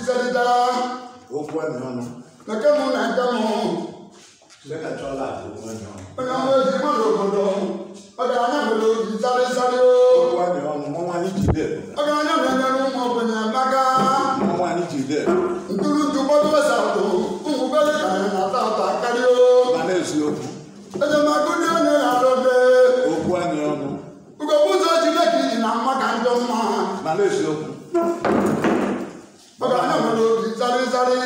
serịta. Okwu anyị ọnụ. Nke mụ na nke mụ. Seka chọla okwu anyị ọnụ. Onye ọma eji mmadụ obodo. Ọgaranya nwere obi sarịsarị o. Okwu anyị ọnụ, mmanwụ anyị ji dị ebube. Ọgaranya na-enyere ụmụ ogbenye maka. Mmanwụ anyị ji dị ebube. Ntụrụ ntụ gbọdọ satụ, ụmụ bere ka anyị na-ata ata karịa o. Mana eziokwu. Enyemaka ndị onye na-arọbe. Okwu anyị ọnụ. Ugogbe ụzọ Chineke iji na mma ka njọ mma. Mana eziokwu. Ọgaranya nwere obi sarịsarị.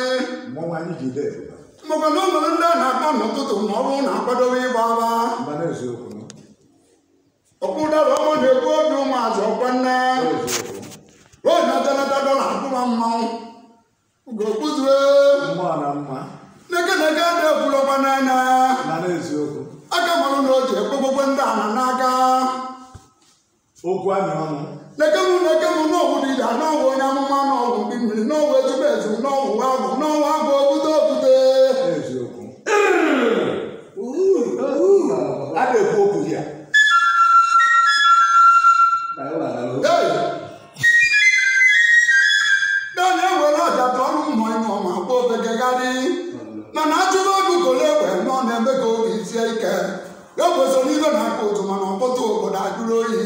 Mmanwụ anyị ji dị ebube. Maka na ụmụ ndị a na-akpọ n'ụtụtụ ma ọ bụrụ na akwadobe ịgba agba. Mana eziokwu. Ọkpụdara ọma na-ekwu obi ụmụazị ọkwa nne. Eziokwu. O na-atanata dọla akpụma mmanwụ. Ugogbuzue. Mmụọ na mma. Neke neke ada ekwulọkwa n'anya. Mana eziokwu. Aka marụ na o ji ekpokpokwe ndị ana n'aka. Okwu anyị ọnụ. Neke mụ neke mụ n'ọgwụ dibịa n'ọgwụ onye amụma n'ọgwụ ndị mmiri n'ọgwụ ezigbo ezu n'ọgwụ agwụ n'ọgwụ agwụ obute obute. Eziokwu. A na-ekwu okwu ya. Hey! Naanị ewere ọja tụọrọ ụmụ ịṅụ ma kpọọ ofekegharị. Mana achụrụ ọgụ kolo egbe nọ na-eme ka obi sie ike. Egbe so n'ibe na-akpa ụtụ mana ọkpọtụ obodo ajụrụ oyi.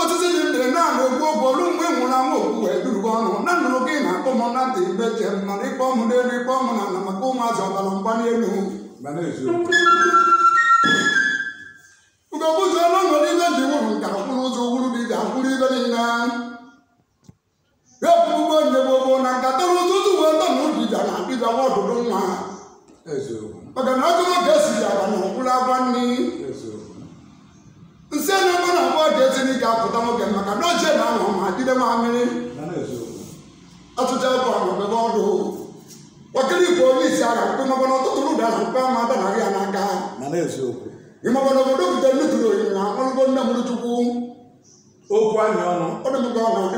Osisi dị mmiri naanị okwu okwu olu mgbe ị nwụrụ anwụ okwu wee durugo ọnụ na nnụrụ gị na-akpọ m na ntị mbeche m mana ịkpọ m n'elu ịkpọ m n'ala maka ụmụazị ọbara mgbali elu. Mana eziokwu. Ugogbuzuelu nwere ibe ji wuru nka kwụrụ ụzọ wuru dibịa kwụrụ ibe niile. Ekwugbo nne gbogbo na nkata ụtụtụ wee tọ na dibịa na dibịa nwa ọdụdụ nwa. Eziokwu. Maka na agụrụ ka esi ya na ọkwụrụ akwa nni. Eziokwu. Nsị na-eme na abụọ ka esi n'ike apụta nwoke maka na ochie na anwụ ma jide mamịrị. Mana eziokwu. Atụcha bụ ọnọdụ ọdụ. Wakili bụ onye isi agha mkpe maka na ọtụtụ ụda na mkpe ama adanaghị ya n'aka. Mana eziokwu. Ịmakwa na obodo butere nnukwu oyi na akpọrọgo nne mụrụ Chukwu. Okwu anyị ọnụ. Ọ dị m ka ọ na-adị.